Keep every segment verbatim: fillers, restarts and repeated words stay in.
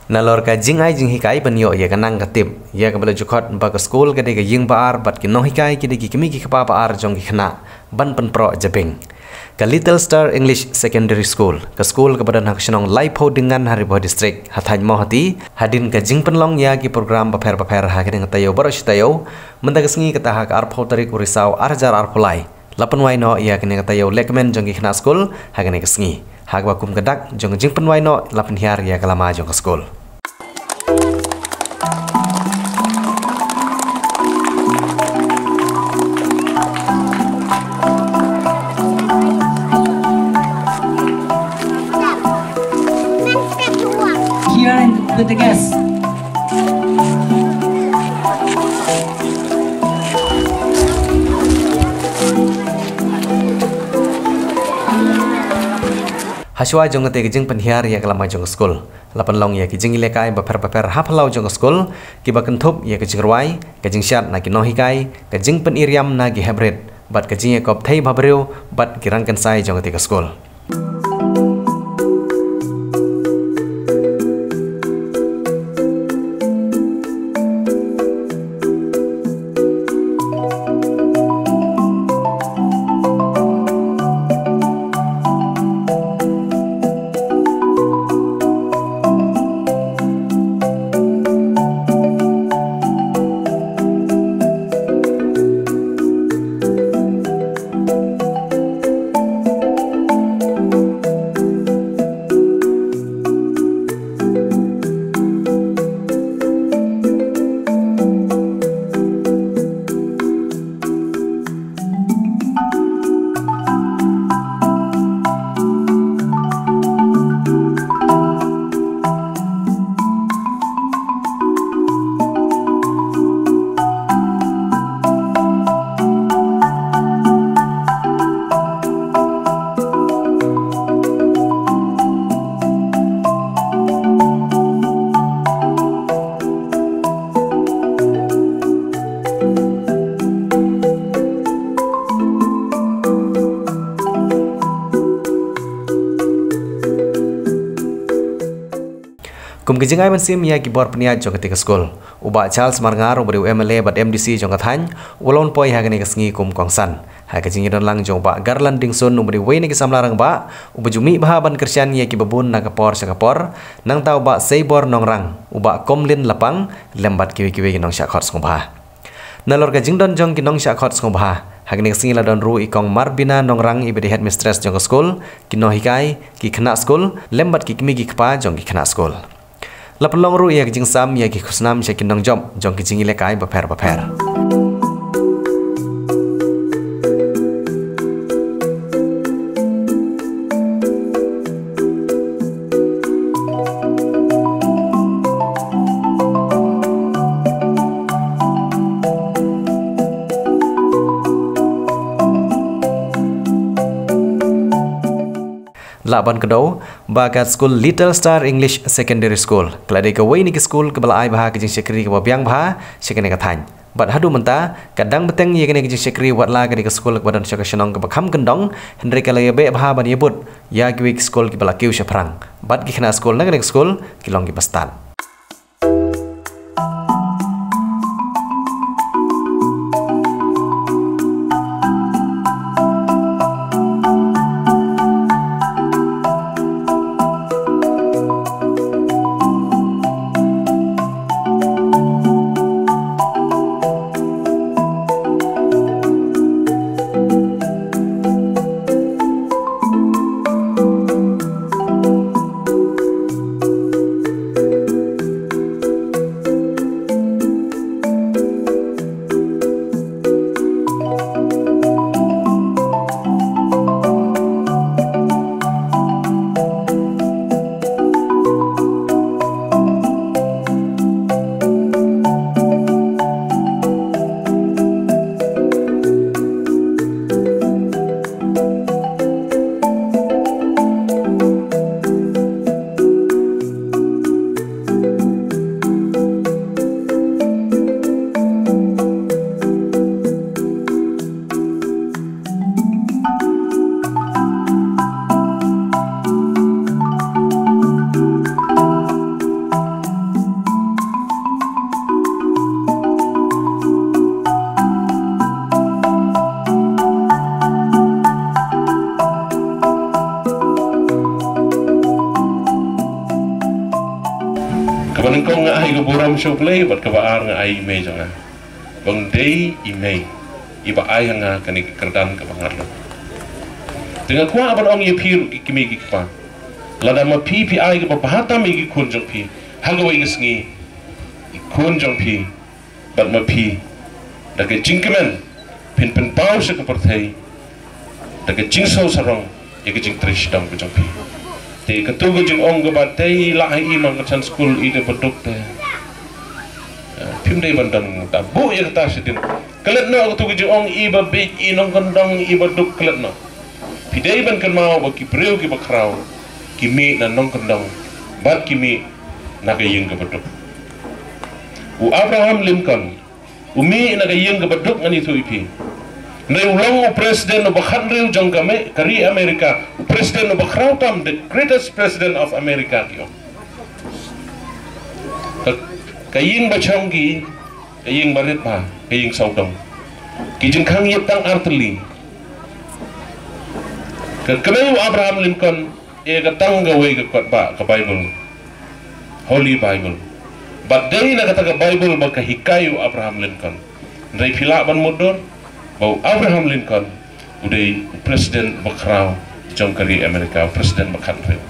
Nalor ka jingai jinghikai ban ïoh ïa ka nang ka tip ïa kaba la ju khot ba ka skul ka dei ka ïing ba ar bad ki nonghikai ki dei ki kmie ki kpa ba ar jong ki khynnah ban pynproh jabieng. Ka Little Star English Secondary School, ka skul kaba don ha ka shnong Laiphew Dyngan ha Ri Bhoi District, ha thaiñ Mawhati, hadien ka jingpynlong ïa ki program bapher bapher ha kane ka taïew baroh shi taïew, mynta ka sngi kata ha ka arphew tarik u Risaw ar hajar arphew lai, la pynwai noh ïa kane ka taïew lehkmen jong ki khynnah skul ha kane ka sngi. Ha kaba kum ka dak jong ka jingpynwai noh la pynhiar ïa ka lama jong ka skul. Here in, with the guests. Hashwa jong kata ka jingpynhiar ïa ka lama jong ka skul, la pynlong ïa ki jingïalehkai bapher bapher ha phyllaw jong ka skul, kiba kynthup ïa ka jingrwai, ka jingshad na ki nonghikai, ka jingpyni riam na ki heprit, bad ka jingïakop thei bhabriew bad ki rangkynsai jong kata ka skul. Kum ka jingai mynsiem ïa ki bor pynïaid jong kata ka skul, u Bah Charles Marngar, uba dei u M L A bad M D C jong ka thaiñ, u la wan poi ha kane ka sngi kum kongsan. Ha ka jingïadon lang jong u Bah Garland Dingson, uba dei uwei na ki samla rangbah, uba ju mih bha ban kyrshan ïa kiba bun na ka por sha ka por, nangta u Bah Seibor Nongrang, u Bah Komlin Lapang, lem bad kiwei kiwei ki nongshah khot sngewbha. Nalor ka jingdon jong ki nongshah khot sngewbha, ha kane ka sngi la don ruh i Kong Marbina Nongrang, iba dei headmistress jong ka skul, ki nonghikai, ki khynnah skul, lem bad ki kmie ki kpa jong ki khynnah skul. La pynlong ruh ïa ka jingsam ïa ki khusnam sha ki nongjop jong ki jingïalehkai bapher bapher. Lah ban kdew ba ka skul Little Star English Secondary School ka la dei kawei na ki skul kaba la ai bha ka jingshakri kaba biang bha sha kane ka thaiñ. Bad haduh mynta ka dang bteng ïa kane ka jingshakri, watla ka dei ka skul kaba don sha ka shnong kaba kham kyndong, hynrei ka la ïabeh bha ban ïabud ïa kiwei ki skul kiba la kiew shaphrang. Bad ki khynnah skul na kane ka skul ki long kiba stad. Nyngkong nga ai ka burom sha U Blei, bad kaba ar nga ai i mei jong nga. Ba ym dei i mei iba ai ha nga kane ka kyrdan kaba nga lut. Te nga kwah ban ong ïa phi ruh ki kmie ki kpa. Lada ma phi phi ai kaba bha tam ïa ki khun jong phi, ha kawei ka sngi i khun jong phi bad ma phi, da ka jingkmen, phin pynpaw sha ka pyrthei da ka jingsngew sarong ïa ka jingtrei shitom ka jong phi. Te katu ka jingong kaba dei lah ha i man ka chan skul i da baduk te. Phim dei ban don, ta buh ïa kata shadien. Klet noh katu ka jingong, i ba bieit, i nongkyndong, i baduk, klet noh. Phi dei ban kynmaw ba ki briew kiba khraw ki mih na nongkyndong bad ki mih na ka ïing kaba duk. U Abraham Lincoln u mih na ka ïing kaba duk, ngan ïathuh ïa phi. Hynrei u long u president uba khathynriew jong ka me-, ka ri America, u president uba khraw tam, the greatest president of America ki ong. Ka, ka ïing ba shong ki, ka ïing ba rit bha, ka ïing sawdong. Ki jingkhang ïit tang artylli. Ka kmie u Abraham Lincoln, eh, ka tang kawei ka kot ba, ka Bible. Holy Bible. Bad dei na kata ka Bible ba ka hikai u Abraham Lincoln. Hynrei phi lah ban mutdur ba u Abraham Lincoln u dei u president ba khraw jong ka ri America, u president ba khathynriew.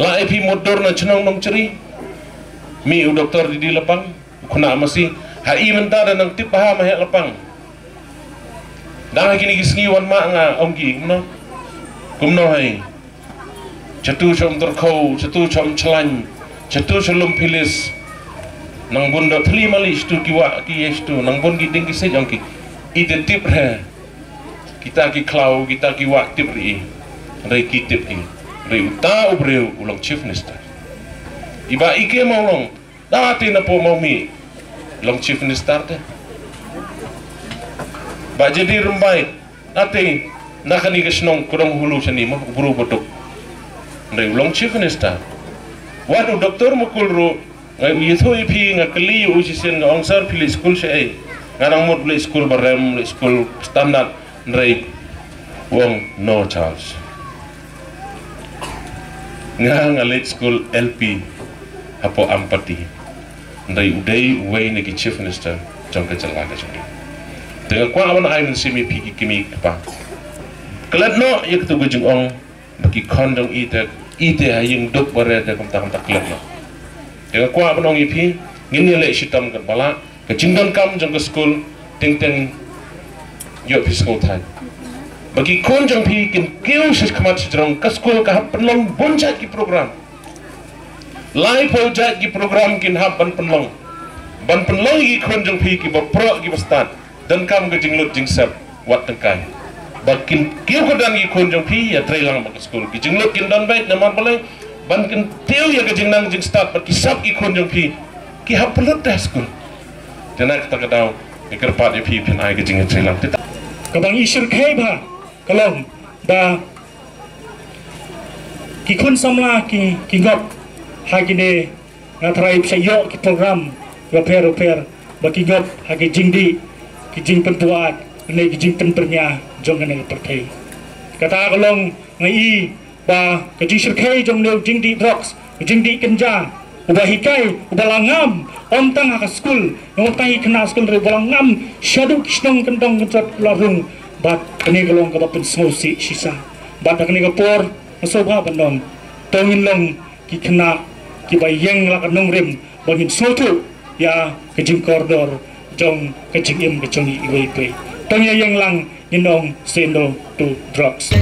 Lah ïa phi mutdur na chnong Nongchri, mih u doktor Didi Lapang, u khynnah masi, ha i mynta da nang tip bha ma heh lapang. Dang ha kine ki sngi wan ma nga ong ki kumno? Kumno hai? Chatu chom Dorkhaw, chatu chom Chlain, chatu chalum Philis. Nang bun da thli mali chatu ki wah ki ye chatu, nang bun ki ding ki sej ong ki. I te tip re. Kita ki khlaw, kita ki wah tip ri i. Re ki tip ki. Re uta u briew u long chief minister. Iba i ke mau long. Da te na po mau mi long chief minister te. Ba jadi Rymbai, da te na kani ka shnong Kurong Hulu shani ma, u bru baduk. Nda u long chief minister. Wat u doktor Mukul ru, nga u yithu i phi nga kali u shisien nga ong sir phi leh school sha ei. Nga nang mut leh school ba rem, leh school standard. Hynrei u ong no Charles. Nga nga leit skul L P hapoh Ampati. Hynrei u dei uwei na ki chief minister jong ka jylla ka jong ngi. Te nga kwah ban ai mynsiem ïa phi ki kmie ki kpa. Klet noh ïa katu ka jingong ba ki khon jong i te, i te ha ïing duk ba re te kumta kumta klet noh. Te nga kwah ban ong ïa phi ngin ïa leh shitom katba lah. Ka jingdonkam jong ka skul teng teng ïoh phi sngewthuh. Ba ki khun jong phi kin kiew sha khmat sha jrong, ka skul ka hap pynlong bun jait ki program. Laiphew jait ki program kin hap ban pynlong. Ban pynlong ïa ki khun jong phi kiba proh kiba stad. Donkam ka jinglut jingsep wat tyngkai. Ba kin kiew kyrdan ki khun jong phi ïa trei lang bad ka skul. Ki jinglut kin don beit namar balei? Ban kyntiew ïa ka jingnang jingstad bad ki sap ki khun jong phi ki hap pynlut da skul. Te na kata ka daw nga kyrpad ïa phi phin ai ka jingïatreilang. Te ta- Kaba ngi shyrkhei bha ka long ba ki khun samla ki, ki ngop ha kine, nga tharai phi sa ïoh ki program bapher bapher ba ki ngop ha ki jingdih, ki jingpynpoi ne ki jingpynpyrñia jong kane ka pyrthei. Kata ka long nga i ba ka jingshyrkhei jong une u jingdih drugs, u jingdih kynja, uba hikai, uba la ngam, ym tang ha ka skul, ym tang ha ki khynnah skul, hynrei uba la ngam shaduh ki shnong kyndong kynjat la rung. Bad kane ka long kaba pynsngewsih shisha. Bad ha kane ka por nga sngewbha ban ong, to ngin long ki khynnah kiba ïeng la ka nongrim ba ngin sngewthuh ïa ka jingkordor jong ka jingim ka jong ngi iwei pa iwei. To ngin ïeng lang, ngin ong say no to drugs.